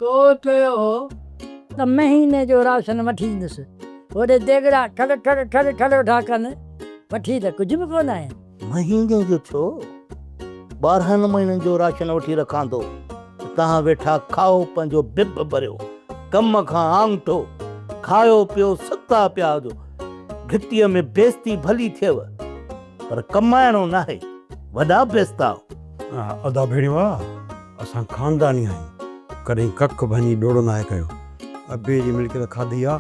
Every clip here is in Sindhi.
تو چيو هو ته مهيني جو راشن وٺي ايندس. هوڏي ديڳڙا ٺڙ ٺڙ ٺڙ ٺڙ ويٺا ڪن، وٺي ته ڪجهه به ڪونه آين. مهيني جو ڇو؟ 12 مهينن جو راشن وٺي رکان ٿو ته توهان ويٺا کائو پنهنجو بب ڀريو، ڪم کان آڱٺو کايو پيو ستا پيا هجو. گهٽيء ۾ بيستي ڀلي ٿئيو پر ڪمائڻو ناهي. وڏا بيستا آهيو. ادا ڀيڻيوا! اسان خانداني آهيون، ڪڏهن ڪک ڀڃي ڏوڙو ناهي ڪيو. ابي جي ملڪيت کاڌي آ،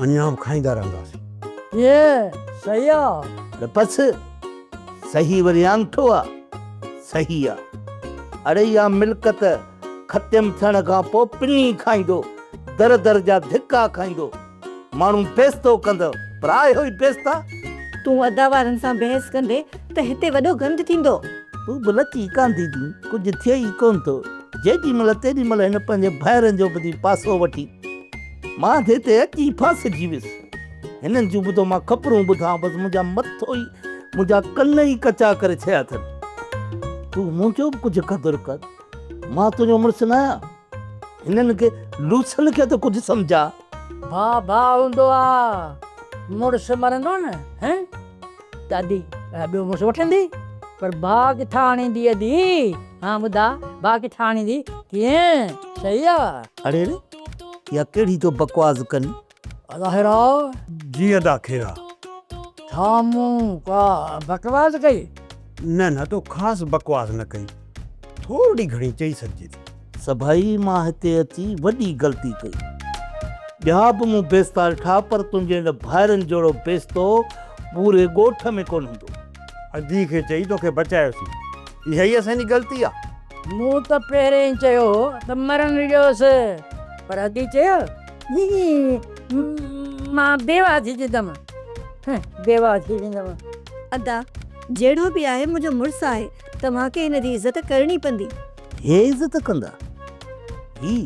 اڃا به کائيندا رهنداسين. ڪيئن صحيح آ؟ ته بس صحيح وري آڱٺو آ، صحيح آ. اڙي اها ملڪت ختم ٿيڻ کان پوء پني کائيندو، در در جا ڌڪا کائيندو. ماڻهو بيستو ڪندو، پر آهيو ئي بيستا. تون ادا وارن سان بحث ڪندي ته هتي وڏو گند ٿيندو. تون به لچي ڪانه ٿي ٿين، ڪجهه ٿئي ئي ڪونه ٿو. جيڏي مهل تيڏي مهل هن پنهنجي ڀائرن جو ٻڌي پاسو وٺي، مان ته هتي اچي ڦاسجي ويس. هنن جون به ٿو مان خبرون ٻڌان، بس منهنجا مٿو ئي، منهنجا ڪن ئي ڪچا ڪري ڇڏيا اٿن. تون منهنجو به ڪجهه قدر ڪر، مان تنهنجو مڙس ناهيان. هنن کي لوسن کي ته ڪجهه سمجهاء. ڀاء ڀاء هوندو آ. مڙس مرندو نه هين ته ادي ٻيو مڙس وٺندي پر ڀاء ڪٿان آڻيندي ادي هان ٻڌاء ڀاء ڪٿان آڻيندي ڪيئن صحيح آ. اڙي ري اها ڪهڙي ٿو بڪواس ڪرين. ادا هيرا. جي ادا خيرا. ڇا مون ڪا بڪواس ڪئي؟ نه نه تو خاص بڪواس نه ڪئي، ٿورڙي گهڻي چئي سگهجي ٿي. سڀائي مان هتي اچي وڏي غلطي ڪئي. ٻيا به مون بيستا ڏٺا پر تنهنجي ان ڀائرن جهڙو بيستو پوري ڳوٺ ۾ ڪونه هوندو. ادي کي چئي توکي بچايوسين، اها ئي اسان جي غلطي آ. مون ته پهرين ئي چيو هو ته مرڻ ڏيوس، پر ادي چيو مان بيواهه ٿي ويندم، بيواهه ٿي ويندم. ادا، جهڙو به آهي منهنجو مڙس آهي، توهان کي هن جي عزت ڪرڻي پوندي. هي عزت ڪندا؟ هي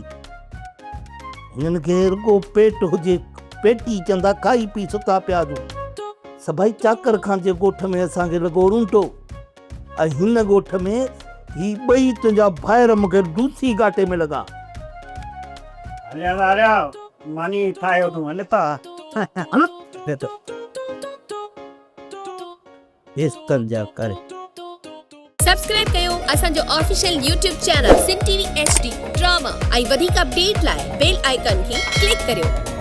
هنن کي رڳو پيٽ هجي، پيٽي چندا کائي پي ستا پيا هجون. سڀائي چاڪر خان جي ڳوٺ ۾ اسان کي لڳو رونٽو. ۽ هن ڳوٺ ۾ هي ٻئي تنهنجا ڀائر مون کي ڊوسي ڳاٽي ۾ لڳا. هليا ته هليا، ماني ٺاهيو تون هل ته. هل ته بيستن جا ڪري. سبسڪرائب ڪيو اسان جو official YouTube channel Sindh T V H D drama ۽ وڌيڪ اپڊيٽ لاء بيل آئيڪان کي ڪلڪ ڪريو.